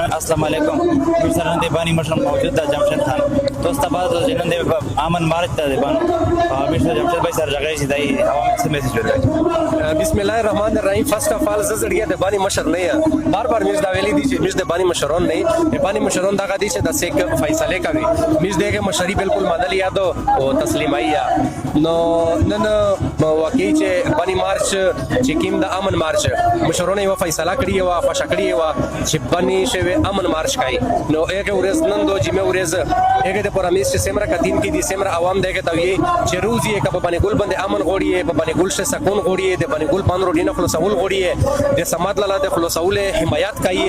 السلام علیکم. میر سره نن د بانی مشر موجود ده جمشید خان. دوست بعد چې نن د امن مارچ ته د بانو میر سره جمشید بھائی سره جګړه شي، دای عوام څه میسج ورکړي؟ بسم الله الرحمن الرحیم. فرسٹ آف آل، زه زړګیا د بانی مشر نه یم. بار بار میز دا ویلي دي چې میز د بانی مشرون نه، د بانی مشرون دغه دي چې د سیک فیصله کوي. میز دغه مشری بالکل منل یادو او تسلیمای یا. نو نن واقعي چې بانی مارچ چې کیم د امن مارچ مشرونه یو فیصله کړی او خوښ کړی و چې بانی شوی امن مارچ کوي، نو هغه ورځ نن دو جمعه ورځ هغه د پرمیس چې سمره کتین کې دي، سمره عوام دغه توی چې روزي کې په بانی ګل باندې امن غوړي، په بانی ګل شه سکون غوړي، د بانی ګل باندې روډینه خلاصول غوړي، د سماد لالا د خلاصول حمایت کوي،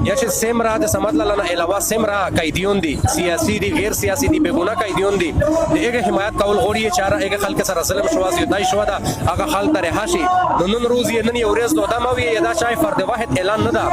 یا چې سمره د سماد لالا نه علاوه سمره قیدیون دي، سیاسي دي، غیر سیاسي دي، بے ګناه قیدیون دي، د هغه حمایت کول غوړي چې هغه خلک سره ظلم شو، زیاتای شو، دا هغه خلک ته رها شي. نو نن روز یې نن یو ورځ دوه ما وی دا چای فرد واحد اعلان نه ده،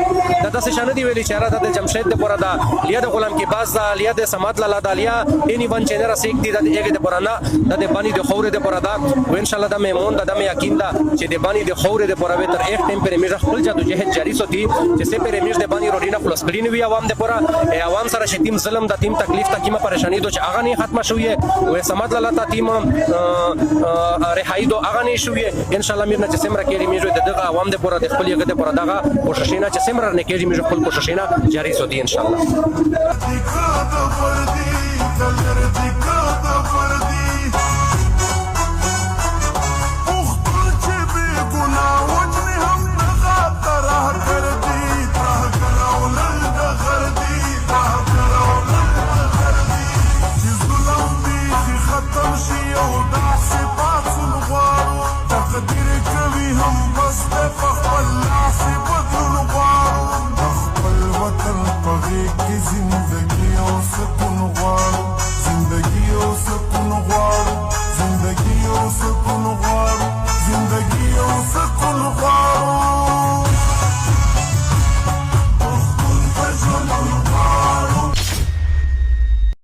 دا داسې شنه دی ویلي چې را د جمشید د پوره ده، لیا د غلام کې باز ده، لیا د سماد لالا ده، لیا اینی ون چې نه رسیک دي، د هغه د پوره نه، د بانی د خورې د پوره ده. و ان شاء الله دا میمون دا د یقین ده چې د بانی د خورې د پوره به تر ایک ټیم پر میږه خپل جدوجہد جاری ساتي چې سه پر میږ د بانی روډینه خلاص کړی نو عوام د پوره عوام سره چې تیم ظلم د تیم تکلیف تا کیمه پریشانی دو چې هغه نه ختمه شوې و سماد لالا تا تیم رهایی دو هغه نه شوې. ان شاء الله میرنه چې سمره کېږي، میږ د دغه عوام د پوره د خپل یغه د پوره دغه کوششونه چې سمره نه کېږي، میږ خپل کوششونه جاری ساتي ان شاء الله. د پردي دلر دي د پردي پښتون چې بې ګناه وجني هم دغه ترهګر دي، ترهګر او لنډه غر دي، ترهګر او لنډه غر دي. چې ظلم بیخي ختم شي او داسې پاڅون غواړو، تقدیر کوي هم بس دی، په خپل لاس یې بدلون غواړو. د خپل وطن په غېږ کې زندګي او څه